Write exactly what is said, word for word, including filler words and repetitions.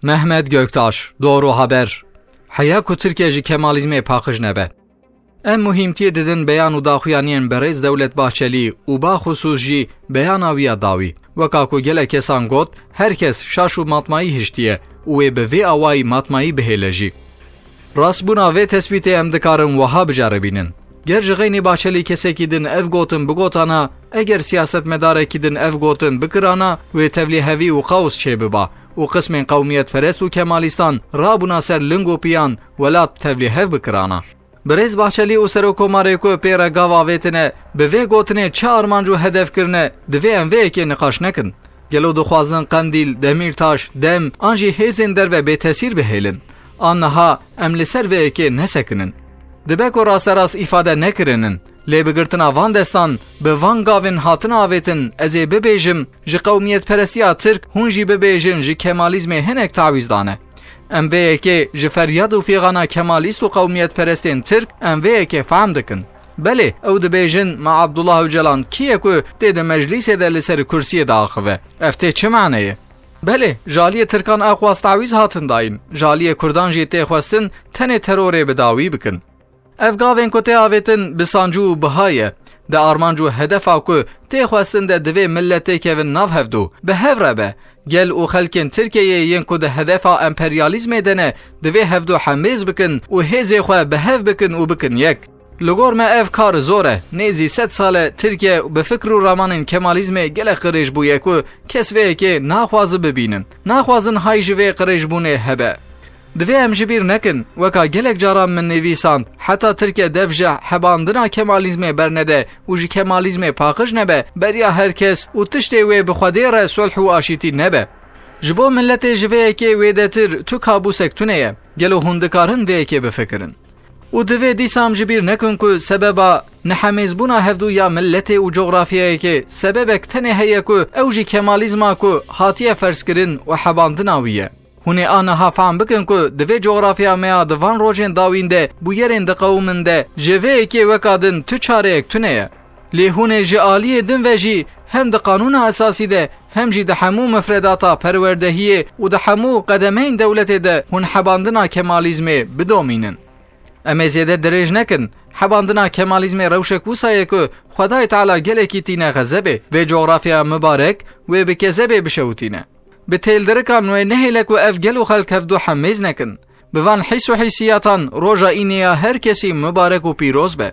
Mehmet Göktaş, Doğru Haber. Heya ku Tirkiye ji Kemalizmê paqij nebe. Em muhîmtiyê didin beyan û daxuyaniyên berêz Dewlet Bahçelî û baxusûs jî beyana wî ya dawî. Weka ku gelek kesan got, her kes şaş û matmayî hiştiye û wê bi vê awayî matmayî bihêle jî. Rastbûna vê tespîtê em dikarin wiha biceribînin. Ger ji xeynî Bahçelî kesekî din ev gotin bigotana, eger siyasetmedarekî din ev gotin bikirana, wê tevlîhevî û kaos çêbiba û qismên qewmiyetperest û kemalîstan rabûna ser ling û piyan, welat tevlîhev bikirana. Birêz Bahçelî û Serokkomarê ku pê re gav avêtine, bi vê gotinê çi armanc û hedef kirine, divê em vê yekê niqaş nekin. Gelo dixwazin Qendîl, Demîrtaş, dem an jî hêzên derve bêtesîr bihêlin? An niha em li ser vê yekê nesekinin. Dibe ku rasterast îfade nekirinin, lê bigirtina van destan bi van gavên hatine avêtin, ez ê bibêjim, ji qewmiyetperestiya Tirk hûn jî bibêjin ji Kemalizmê hinek tawîz dane. Em vê yekê ji feryad û fîxana kemalîst û qewmiyetperestên Tirk em vê yekê fehm dikin. Belê, ew dibêjin, ma Abdullah Ocalan kî ye ku tê di meclîsê de li ser kursiyê diaxive? Ev tê çi mane ye? Belê, ji aliyê Tirkan aqwas tawîz hatin dayîn, ji aliyê Kurdan jî tê xwestin tenê terorê bi dawî bikin. Ev gavên ku tê avêtin bi sancû û biha ye. Di armanc û hedefa ku tê xwestin de divê millet têkevin nav hevdû, bi hev re be. Gel û xelkên Tirkiyeyê yên ku di hedefa emperyalîzmê de ne, divê hevdû hemêz bikin û hêzê xwe bi hev bikin û bikin yek. Li gor me ev kar zor e. Nêzî sed sal e Tirkiye bi fikr û ramanên kemalîzmê gelek qirêj bûye ku kes vê yekê naxwazi bibînin. Naxwazin hay ji vê qirêjbûnê hebe. Divê em ji bîr nekin, weka gelek caran min nivîsand, heta Tirkiye dev ji hebandina kemalîzmê bernede û ji kemalîzmê paqij nebe, beriya her kes û tiştê wê bi Xwedê re sulh û aşîtî nebe. Ji bo miletê ji vê yekê wêdetir tu kabûsek tune ye. Gelo hûn dikarin vê yekê bifikirin? Û divê dîsa em ji bîr nekin ku sebeba nehemêzbûna hevdû ya miletê û cografyayekê sebebek tenê heye ku ew jî kemalîzma ku hatiye ferzkirin û hebandina wî ye. Hûn ê aniha fehm bikin ku di vê cografya me ya di van rojên dawîn de bûyerên diqewimin de ji vê yekê weka din tu çareyek tune ye. Lê hûn ê ji aliyê din ve jî hem di qanûna esasî de hem jî di hemû mifredata perwerdehiyê û di hemû qedemeyên dewletê de hûn hebandina kemalîzmê bidomînin. Em ê zêde dirêj nekin. Hebandina kemalîzmê rewşek wisa ye ku Xwedayê Teala gelekî tîne xezebê. Vê cografyaya mibarek wê bi kezebê bişewitîne. Bi têldirikan wê nehêle ku ev gel û xelk hevdu hemêz nekin. Bi van hîs û hîsiyatan roja înê ya her kesî mibarek û pîroz be.